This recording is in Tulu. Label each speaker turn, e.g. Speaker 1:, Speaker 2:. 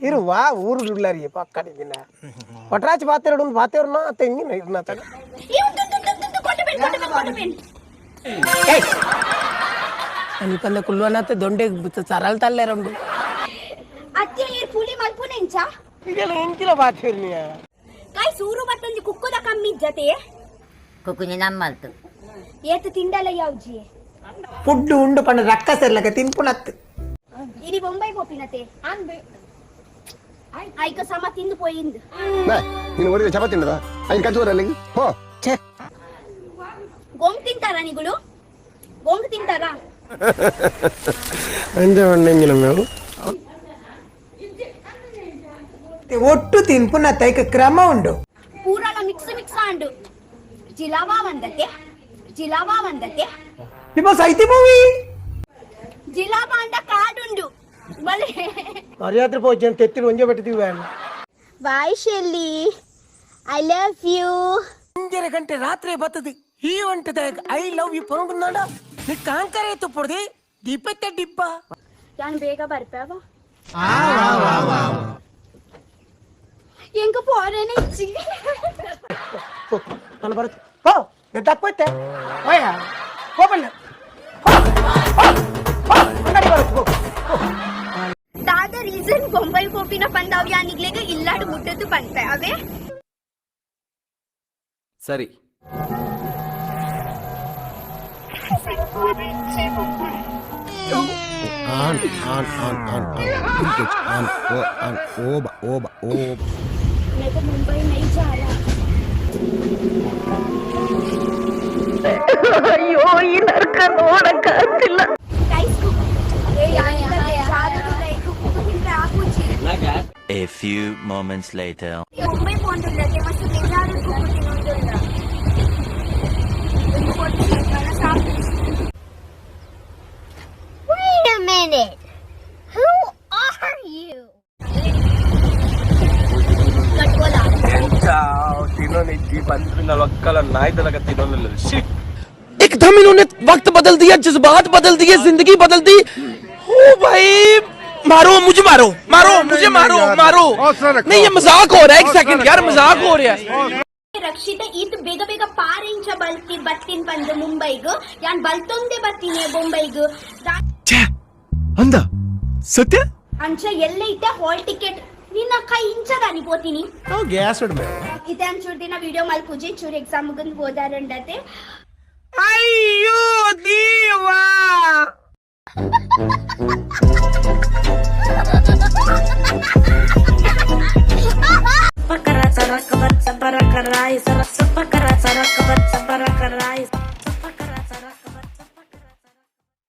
Speaker 1: ಇರು ವಾ ಊರು ದುಡ್ಲಾರಿ ಪಕ್ಕಡಿಗಿನ ಒಟ್ರಾಚಿ ಬಾತೆರಡು ಬಾತೆವ್ರನ್ನ ತೆಂಗಿನ ಇರ್ನ ತಗ ಅನಿಪಂದ ಕುಲ್ವನಾತ ದೊಂಡೆ ಸರಳ ತಲ್ಲೆ ರಂಡು
Speaker 2: ಅತ್ತೆ ಏರ್ ಪುಲಿ ಮಲ್ಪುನೆಂಚ
Speaker 1: ಇದೆಲ್ಲ ಎಂಚಿನ ಬಾತೆರ್ನಿ
Speaker 2: ಕಾಯ್ ಸೂರು ಬತ್ತಂಜಿ ಕುಕ್ಕುದ ಕಮ್ಮಿ ಜತೆ
Speaker 3: ಕುಕ್ಕುಂಜಿ ನಮ್ಮಲ್ತು
Speaker 2: ಏತು ತಿಂಡಲ ಯಾವ್ಜಿ
Speaker 1: ಫುಡ್ ಉಂಡು ಪಂಡ ರಕ್ಕ ಸೇರ್ಲಕ ತಿನ್ಪುನತ್ತು
Speaker 2: ಇನಿ ಬೊಂಬೈ ಪೋಪಿನತೆ ಐಕ ಸಮ ತಿಂದು ಪೋಯಿಂದು
Speaker 4: ನೀನು ಊರಿಗೆ ಚಪಾತಿ ತಿನ್ನದ ಐನ್ ಕಚ್ಚುವರಲ್ಲಿ ಹೋ
Speaker 1: ಛೇ
Speaker 2: ಗೊಂಗ್ ತಿಂತಾರಾ ನಿಗಳು ಗೊಂಗ್ ತಿಂತಾರಾ
Speaker 1: ಅಂಜ ಎಂಜಿನ ಮೇವು ಒಟ್ಟು ತಿನ್ಪುನತ್ತ ಐಕ ಕ್ರಮ ಉಂಡು
Speaker 2: ಪೂರಾಲ ಮಿಕ್ಸ್ ಮಿಕ್ಸ್ ಆಂಡು ಜಿಲಾವಾ ಬಂದತೆ ಜಿಲಾವಾ ಬಂದತೆ
Speaker 1: ನಿಮ್ಮ ಸೈತಿ ಮೂವಿ
Speaker 2: ಜಿಲಾಬಾ ಅಂಡ ಕಾಡುಂಡು ಬಲೆ
Speaker 1: ಮರ್ಯಾದ್ರೆ ಪೋಜನ್ ತೆತ್ತಿನ ಒಂಜೆ ಬಿಟ್ಟಿದ್ದೀವಿ
Speaker 2: bye Shelly I love you
Speaker 1: ಒಂಜರೆ ಗಂಟೆ ರಾತ್ರಿ ಬತ್ತದು ಈ ಒಂಟದ I love you ಪೊರಂಗುಂದಾಂಡ ನೀ ಕಾಂಕರೆ ತುಪ್ಪುಡ್ದಿ ದೀಪತ್ತೆ ಡಿಬ್ಬ
Speaker 2: ನಾನು ಬೇಗ ಬರ್ಪಾವ ಎಂಕ ಪೋರೇನೆ ಇಚ್ಚಿ
Speaker 1: ನಾನು ಬರುತ್ತೆ ಹೋ ಎದ್ದಾಕೋಯ್ತೆ ಓಯ ಹೋಗಲ್ಲ ಅಂಗಡಿ ಬರುತ್ತೆ ಹೋ
Speaker 2: ದಾದ ರೀಸನ್ ಬೊಂಬೈ ಪೋಪಿನ ಪಂದಾವ್ ಯಾನಿಗ್ಲೆಗ ಇಲ್ಲಾಡು ಮುಟ್ಟದ್ದು ಪನ್ಪೆ ಅವೇ
Speaker 5: ಸರಿ
Speaker 4: on on on on on on O on ಓಬ ಓಬ ಓಬ
Speaker 2: मेरे को मुंबई नहीं जा रहा
Speaker 6: A few moments later.
Speaker 2: Mumbai ಪೋಂಡುಲ್ಲತೆ ಮಸ್ತ್ ಬೇಜಾರು ಕುಕ್ಕುತಿನುಂಡುಲ್ಲ Wait a minute. Who are you? ಕಟ್ಕೋಲ
Speaker 5: ತಿನ್ನೋನಿದ್ದಿ ಬಂದ್ರೆ ಒಕ್ಕಲ ನಾಯ್ದಲಗ ತಿನ್ನೋನಿಲ್ಲ ಶಿಟ್.
Speaker 7: एकदम इन्होंने वक्त बदल दिया, जज्बात बदल दिए, जिंदगी बदल दी। ओ भाई मारो मुझे, मारो मारो मुझे, मारो मारो। नहीं ये मजाक हो रहा है, एक सेकंड यार, मजाक हो रहा है।
Speaker 2: ರಕ್ಷಿತ ಈತ ಬೇಗ ಬೇಗ ಪಾರಿಂಚ ಬಲ್ತಿ ಬತ್ತಿನ ಬಂದು ಮುಂಬೈಗ್ ಯಾನ್ ಬಲ್ತೊಂದೆ ಬತ್ತೀನಿ ಬೊಂಬೈಗ್
Speaker 7: ಅಂದ ಸತ್ಯ
Speaker 2: ಅಂಚ ಎಲ್ಲ ಇತ್ತೆ ಹಾಲ್ ಟಿಕೆಟ್ ನಿನ್ನ ಕೈ ಇಂಚದಾನಿ ಪೋತೀನಿ.
Speaker 1: ಗ್ಯಾಸ್
Speaker 2: ಇತ್ತೆ ಅಂಚೂರು ದಿನ ವಿಡಿಯೋ ಮಲ್ಪುಜಿ ಚೂರು ಎಕ್ಸಾಮ್ ಮುಗಿದ್ ಹೋದಾರಂಡತೆ.
Speaker 1: ಅಯ್ಯೋ ದೇವಾ.